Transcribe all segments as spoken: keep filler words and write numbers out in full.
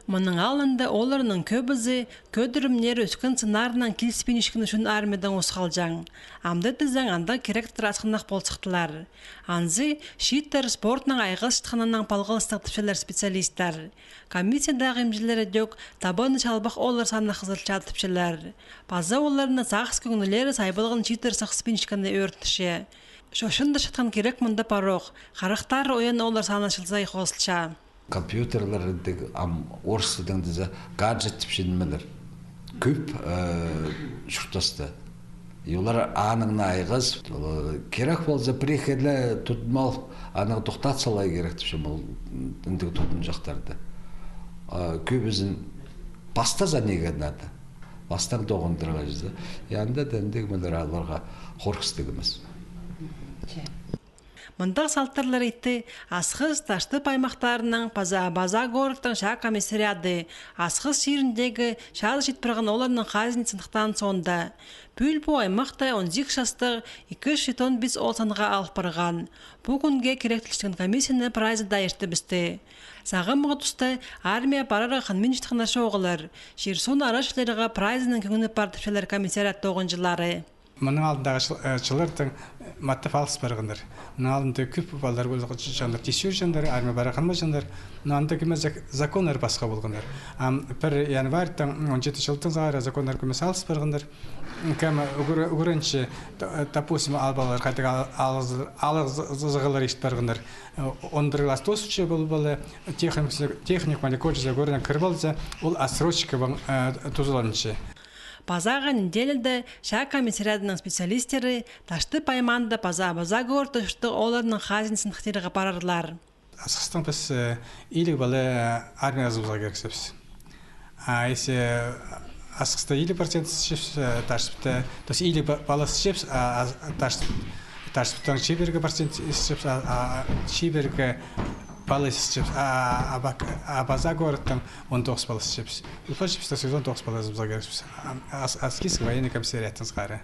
Мының алнында оларның кӧбізі кӧдірімнері ӧскен сыннарынаң киліспинчеткен ӱчӱн армиядаң ус халҷаң. Амды тізең, андағ киректер асхынах пол сыхтылар. Анзы чииттер спортнаң айғасчатханнаң палғалыстығ тіпчелер специалистер. Комиссиядағы имҷілер идӧк табаны чалбах ооллар саны хызырылча тіпчелер. Паза оларны сағыс кӧңнілері сайбалған чииттер сыхыспинчеткені ӧрінче. Чочындырчатхан кирек мында парох, харахтары ойан ооллар саны чыл сай хозылча. Компьютерлер андағ, ам, орыс тілінең тізе, гаджет тіпчелер. Кӧп, э, чуртаста. И олар аннаң на айғас, ол, кирек полза, пір-ікі ле тудынып алып, анаң тохтат саларға кирек тіпчем ол, м, андағ тудынҷахтарды. А кӧбізін пастаза, неге надо. Пастаң тоғындырарға чізе. И анда даа андағ мындағ аларға хорғыстығ нимес. Мындағ салтарлар итті Асхыс, Таштып аймахтарынаң паза Абаза городтың чаа комиссариады Асхыс чиріндегі чазы чит парған оолларның хазинасын сыныхтаан соонда. Пӱӱл пу аймахта он сигіс частығ ікі чӱс читон пис оол санға алып парған. Пу кӱнге киректілчеткен комиссияны прайзы даа иртібісті. Сағамғы туста армияа парарға хынминчатханнар чоғыллар. Чир-суун арачыларға прайзының кӧңні пар тіпчелер комиссариат тоғынҷылары. Мының алнындағы чыл-, э, чыллардаң маттап алыс парғаннар. Мының алнында кӧп палалар полған, чоннар, тисче чоннар, армияа парарға хынмаҷаңнар. Но анда кӧмес зак-, законнар пасха полғаннар. Ам пір январьдаң он читі чылдаң сығара законнар кӧмес алыс парғаннар. Кем ӱгре-, ӱгренче, т-, допустим, ал палалар хайдағ ал-, алығ-, алығзығлар ирт парғаннар. Э, он пір класс тоосча пол-, полар, техник-, техникум алай колледжке ӱгреніп кіріп алза, ол отсрочканаң, э, тузаланча. Пазағы неделяда чаа комиссариадының специалистері Таштып аймаанда паза Абаза городта чурттығ оолларның хазинасын сыныхтирға парарлар. Асхыстаң піс, э, илиг пала, э, армияа азыбызарға кирексібіс. А если Асхыста илиг процент сыхчабыс, э, Таштыпта, то есть илиг па-, пала сыхчабыс, а, а, Ташт-, Таштыптаң чибіргі процент сыхчабыс, а, а, чибіргі пала сыхчабыс, а, а, а, Абак-, а, Абаза городтаң он тоғыс пала сыхчабыс. Улуғ сыхчабыс, то есть он тоғыс пала азыбызарға кирексібіс. А, ас-, Аскизский военный комиссариаттаң сығара.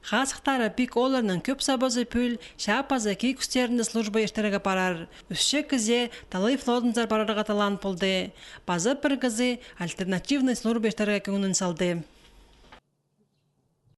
Хазахтары пик оолларның кӧп сабазы пӱӱл чаа паза кии кӱстерінде служба иртерге парар. Ӱс чиит кізее Талай флотынзар парарға талаан полды. Паза пір кізі альтернативный служба иртерге кӧңнін салды.